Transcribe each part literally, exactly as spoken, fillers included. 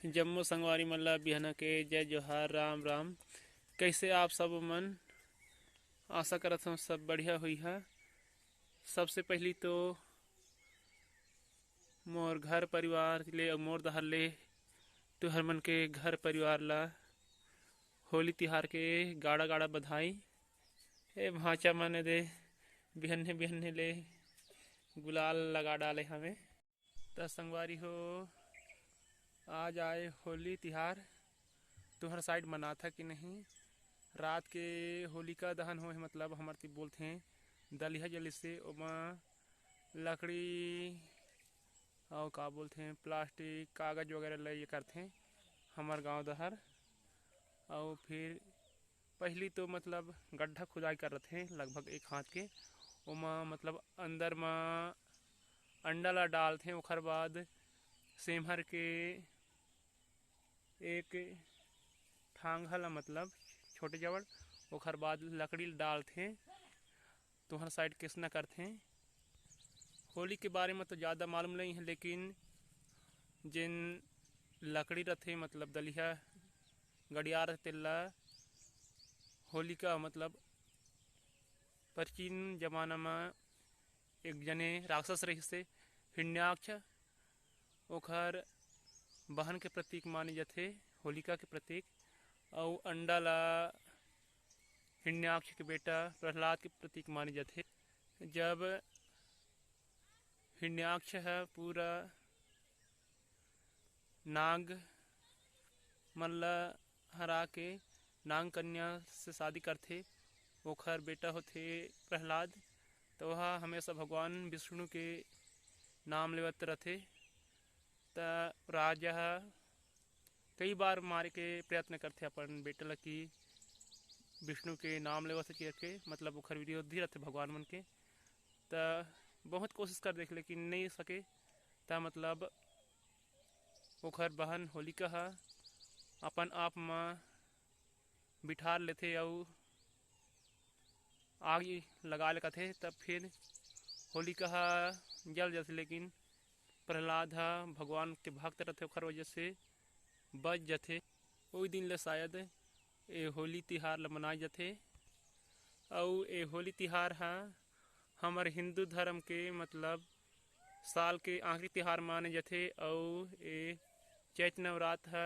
जम्मो संगवारी मन ला बिहना के जय जोहार, राम राम। कैसे आप सब मन? आशा करत हूँ सब बढ़िया हुई है। सबसे पहली तो मोर घर परिवार ले अउ मोर डहर ले तुहर मन के घर परिवार ला होली तिहार के गाड़ा गाड़ा बधाई। ए भांचा मन दे बिहन्ने बिहन्ने ले गुलाल लगा डाले हवे। त संगवारी हो, आज आए होली तिहार, तुहर side मनाथा कि नहीं? रात के होलिका दहन होए, मतलब हमर ती बोलथे दलिया जलिसे, ओमा लकड़ी अउ का बोलथे plastic कागज वगैरह ले ये करथे हमर गांव डहर। अउ फिर पहली तो मतलब गड्ढा खुदाई करथे लगभग एक हाथ के, ओमा मतलब अंदर म अंडा ला डालथे, ओखर बाद सेमहर के एक ठांगा ला मतलब छोटे जवड़, ओखर बाद लकड़ी ला डालथे। तुहर side किसना करथे? होली के बारे में तो ज़्यादा मालूम नहीं है, लेकिन जेन लकड़ी रथे मतलब दलिया गड़ियार रथे तेला होलिका मतलब प्राचीन जमाना में एक जने राक्षस रहिसे हिरण्याक्ष, ओखर बहन के प्रतीक माने जथे, होलिका के प्रतीक, अउ अंडा ला हिरण्याक्ष के बेटा प्रहलाद के प्रतीक माने जथे। जब हिरण्याक्ष ह पूरा नाग मन ला हरा के नाग कन्या से शादी करथे, ओखर बेटा होथे प्रहलाद। त ओहा हमेशा भगवान विष्णु के नाम लेवत रथे। त राजा ह कई बार मारे के प्रयत्न करथे अपन बेटा ला कि विष्णु के नाम लेवत हे करके, मतलब ओखर विरोधी रथे भगवान मन के। त बहुत कोशिश कर देख लेकिन नहीं सके। त मतलब ओखर बहन होलिका ह अपन आप म बिठार लेथे अउ आग लगा ले कथे, तब फिर होलिका ह जल जथे, लेकिन प्रहलाद ह भगवान के भक्त रथे, ओखर वजह से बच जथे। ओही दिन ले शायद ए होली तिहार ल मनाए जथे। अउ ए होली तिहार ह हमर हिंदू धर्म के मतलब साल के आखिरी तिहार माने जथे। अउ ए चैत नवरात ह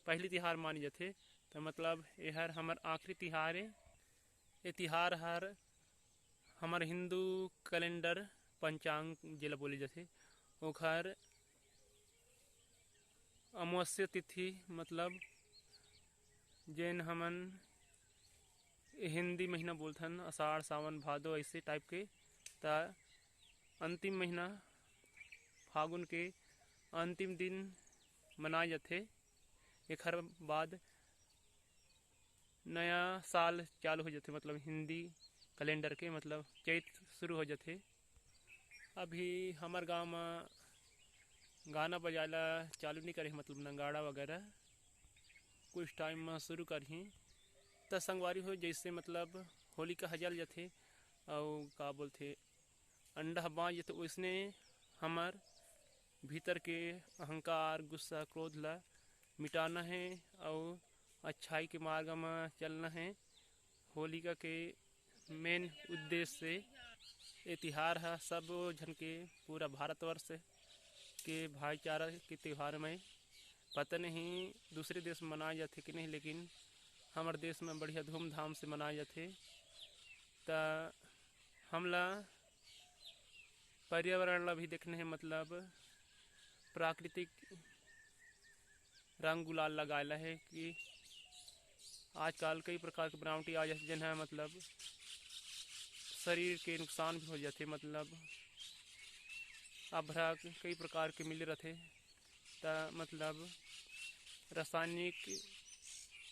पहली तिहार माने जथे। त मतलब एहर हमर आखिरी तिहार ए। ए तिहार हर हमर हिंदू कैलेंडर पंचांग जेला बोले जथे, ओखर अमावस्या तिथि मतलब जेन हमन हिंदी महीना बोलथन, अषाढ़, सावन, भादो, ऐसे टाइप के, त अंतिम महीना फागुन के अंतिम दिन मनाए जाथे। एखर बाद नया साल चालू हो जाथे, मतलब हिंदी कैलेंडर के, मतलब चैत शुरू हो जाथे। अभी हमर गांव म गाना बजाए ला चालू नहीं करे हे, मतलब नगाड़ा वगैरह कुछ टाइम म शुरू करही। त संगवारी हो, जैसे मतलब होलिका ह जल जाथे अउ का बोलथे, अंडा ह बाँच जाथे, वैसने हमर भीतर के अहंकार, गुस्सा, क्रोध ला मिटाना हे अउ अच्छाई के मार्ग म चलना हे। होलिका के मेन उद्देश्य से ये तिहार ह सब झन के, पूरा भारतवर्ष के भाईचारा के तिहार में, पता नहीं दूसरे देश में मनाए जाथे कि नहीं, लेकिन हमर देश में बढ़िया धूमधाम से मनाए जाथे। त हमला पर्यावरण ला भी देखना हे, मतलब प्राकृतिक रंग गुलाल लगाए ला हे कि आजकल कई प्रकार के बनावटी आ जाथे, जेन ह मतलब शरीर के नुकसान भी हो जाथे। मतलब अभ्रक कई प्रकार के मिले रथे, त मतलब रासायनिक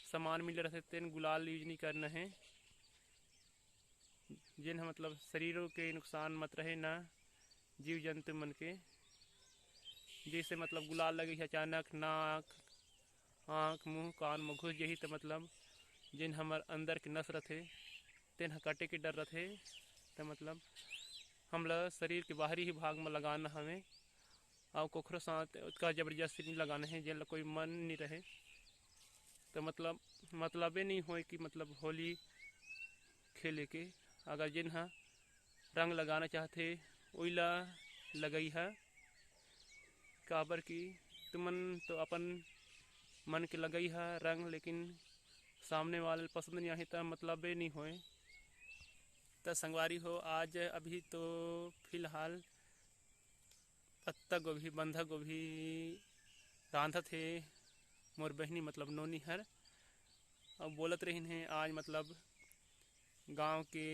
सामान मिले रथे, तेन गुलाल use नहीं करना हे, जेन ह मतलब शरीरों के नुकसान मत रहे, ना जीव जंतु मन के। जैसे मतलब गुलाल लगे ही अचानक नाक, आँख, मुंह, कान में घुस जही, त मतलब जेन हमर अंदर के नस रथे, तेन ह कटे के डर रथे। त मतलब हमला शरीर के बाहरी ही भाग में लगाना हवे। अउ कोखरो साथ ओतका जबरजस्ती नहीं लगाना है, जेन ला कोई मन नहीं रहे। तो मतलब, मतलबे नहीं होए कि मतलब होली खेले के। अगर जेन ह रंग लगाना चाहथे, ओइला लगई ह, काबर कि तुमन तो अपन मन के लगई ह रंग, लेकिन सामने वाले ल पसंद नहीं आही, त मतलबे नहीं होए। त संगवारी हो, आज अभी तो फिलहाल पत्ता गोभी, बंधा गोभी रांधत हे मोर बहिनी, मतलब नोनी हर। अब बोलत रहिन हे, आज मतलब गांव के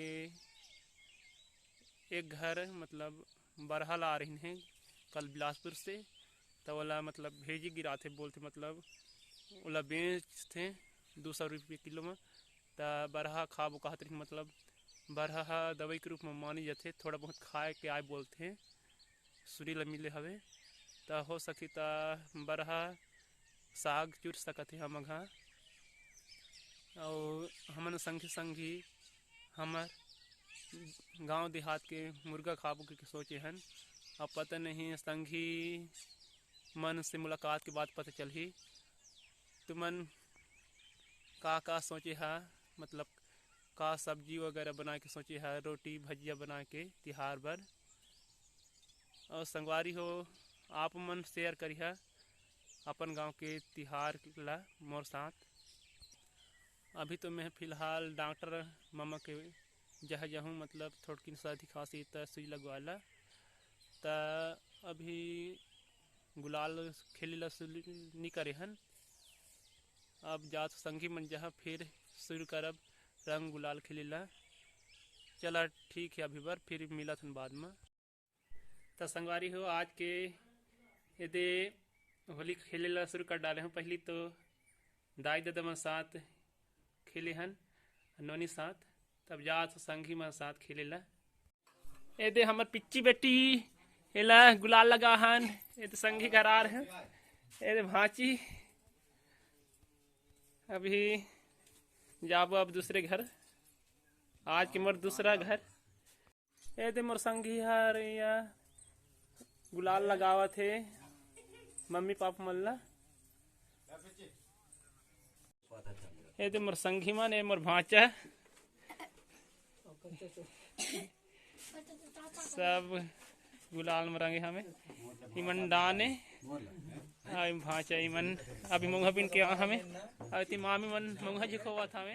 एक घर मतलब बरहा ला आ रहिन हे कल बिलासपुर से, त ओला मतलब भेजी गिराथे बोलथे, मतलब ओला बेचथे दू सौ रुपये किलो में। त बरहा खाबो कहत रहिन, मतलब बरहा ह दवाई के रूप में मानी जाथे, थोड़ा बहुत खाए के आय बोलथे, सुरी ल मिले हवे। त हो सकी त बरहा साग चुर सकत हे हमन ह। अउ हमन संगी संगी हमर गांव देहात के मुर्गा खाबो के सोचे हन। अब पता नहीं संगी मन से मुलाकात के बाद पता चलही तुमन का का सोचे हा, मतलब का सब्जी वगैरह बना के सोचे हा, रोटी भजिया बना के तिहार बर। और संगवारी हो, आप मन शेयर करिहा अपन गांव के तिहार ला मोर साथ। अभी तो मैं फिलहाल डॉक्टर ममा के जहाँ जाहूँ, मतलब थोड़किन सर्दी खांसी त सुई लगवाला। त अभी गुलाल खेले ला शुरू नी करे हन। अब जात संगी मन जहाँ फिर शुरू करब रंग गुलाल खेले ला। चला ठीक है, अभी बर फिर मिलत हन बाद में। त संगवारी हो, आज के एदे होली खेले ला शुरू कर डाले हूँ। पहली तो दाई ददा मन साथ खेले हन, नोनी साथ, तब जात संगी मन साथ खेले ला। एदे हमर पिच्ची बेटी, एला गुलाल लगा हन। एदे संगी घर आ रहे हैं। एदे भांची, अभी जाबो अब दूसरे घर। आज के मोर दूसरा घर। एदे मोर संगी हर या गुलाल लगावत हे मम्मी पापा मन ला। एदे मोर संगी मन, ए मोर भांचा, सब गुलाल में रंगे हवे। इमन डाने, आ, इम भांचा, इमन अभी मउहा बिन के आ हवे। आ, ती मामी मन मउहा झिकोवत हवे।